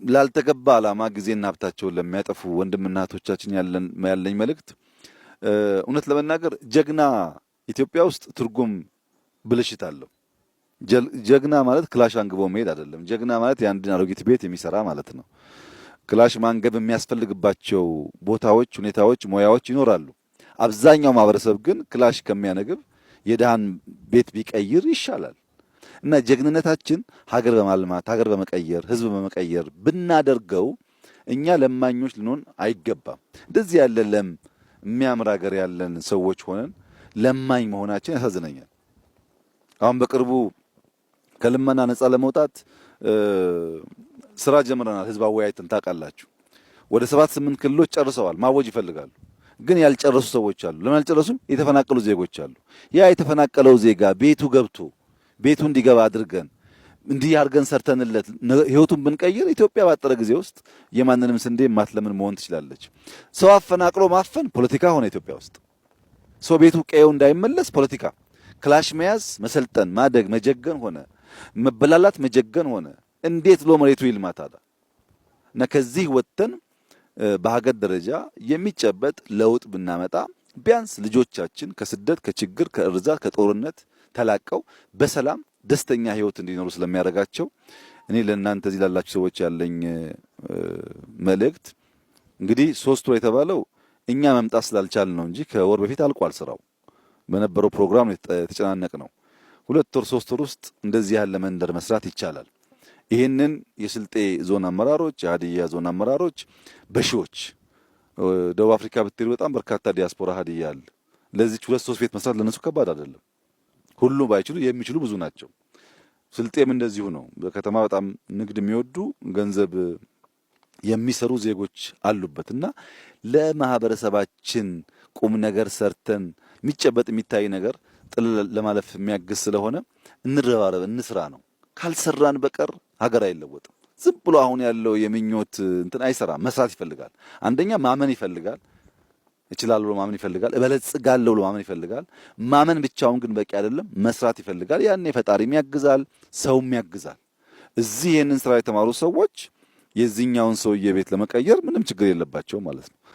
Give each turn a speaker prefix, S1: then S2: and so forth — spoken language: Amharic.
S1: ላልተገባ ዓላማ ጊዜና ሀብታቸውን ለሚያጠፉ ወንድምና እህቶቻችን ያለኝ መልእክት፣ እውነት ለመናገር ጀግና ኢትዮጵያ ውስጥ ትርጉም ብልሽት አለው። ጀግና ማለት ክላሽ አንግቦ መሄድ አይደለም። ጀግና ማለት የአንድን አሮጊት ቤት የሚሰራ ማለት ነው። ክላሽ ማንገብ የሚያስፈልግባቸው ቦታዎች፣ ሁኔታዎች፣ ሙያዎች ይኖራሉ። አብዛኛው ማህበረሰብ ግን ክላሽ ከሚያነግብ የድሃን ቤት ቢቀይር ይሻላል። እና ጀግንነታችን ሀገር በማልማት፣ ሀገር በመቀየር፣ ህዝብ በመቀየር ብናደርገው እኛ ለማኞች ልንሆን አይገባም። እንደዚህ ያለ ለም የሚያምር ሀገር ያለን ሰዎች ሆነን ለማኝ መሆናችን ያሳዝነኛል። አሁን በቅርቡ ከልመና ነፃ ለመውጣት ስራ ጀምረናል። ህዝብ አወያይተን ታውቃላችሁ። ወደ 7 8 ክልሎች ጨርሰዋል። ማወጅ ይፈልጋሉ። ግን ያልጨረሱ ሰዎች አሉ። ለምን ያልጨረሱም? የተፈናቀሉ ዜጎች አሉ። ያ የተፈናቀለው ዜጋ ቤቱ ገብቶ ቤቱ እንዲገባ አድርገን፣ እንዲህ አድርገን ሰርተንለት ህይወቱን ብንቀይር ኢትዮጵያ ባጠረ ጊዜ ውስጥ የማንንም ስንዴ ማትለምን መሆን ትችላለች። ሰው አፈናቅሎ ማፈን ፖለቲካ ሆነ ኢትዮጵያ ውስጥ። ሰው ቤቱ ቀየው እንዳይመለስ ፖለቲካ፣ ክላሽ መያዝ፣ መሰልጠን፣ ማደግ፣ መጀገን ሆነ። መበላላት መጀገን ሆነ። እንዴት ብሎ መሬቱ ይልማ ታዲያ? እና ከዚህ ወጥተን በሀገር ደረጃ የሚጨበጥ ለውጥ ብናመጣ ቢያንስ ልጆቻችን ከስደት፣ ከችግር፣ ከእርዛት፣ ከጦርነት ተላቀው በሰላም ደስተኛ ህይወት እንዲኖሩ ስለሚያደርጋቸው፣ እኔ ለእናንተ እዚህ ላላችሁ ሰዎች ያለኝ መልእክት፣ እንግዲህ 3 ወር የተባለው እኛ መምጣት ስላልቻልን ነው እንጂ ከወር በፊት አልቋል ስራው። በነበረው ፕሮግራም የተጨናነቅ ነው። 2 ወር 3 ወር ውስጥ እንደዚህ ያለ መንደር መስራት ይቻላል። ይህንን የስልጤ ዞን አመራሮች፣ የሀዲያ ዞን አመራሮች በሺዎች፣ ደቡብ አፍሪካ ብትሄዱ በጣም በርካታ ዲያስፖራ ሀዲያ አለ። ለዚች ሁለት ሶስት ቤት መስራት ለነሱ ከባድ አይደለም። ሁሉ ባይችሉ የሚችሉ ብዙ ናቸው። ስልጤም እንደዚሁ ነው። በከተማ በጣም ንግድ የሚወዱ፣ ገንዘብ የሚሰሩ ዜጎች አሉበት እና ለማህበረሰባችን ቁም ነገር ሰርተን የሚጨበጥ የሚታይ ነገር ጥል ለማለፍ የሚያግዝ ስለሆነ እንረባረብ፣ እንስራ ነው። ካልሰራን በቀር ሀገር አይለወጥም። ዝም ብሎ አሁን ያለው የምኞት እንትን አይሰራም። መስራት ይፈልጋል። አንደኛ ማመን ይፈልጋል። እችላለሁ ብሎ ማመን ይፈልጋል። እበለጽጋለሁ ብሎ ማመን ይፈልጋል። ማመን ብቻውን ግን በቂ አይደለም። መስራት ይፈልጋል። ያኔ ፈጣሪም ያግዛል፣ ሰውም ያግዛል። እዚህ ይህንን ስራ የተማሩ ሰዎች የዚህኛውን ሰውዬ ቤት ለመቀየር ምንም ችግር የለባቸውም ማለት ነው።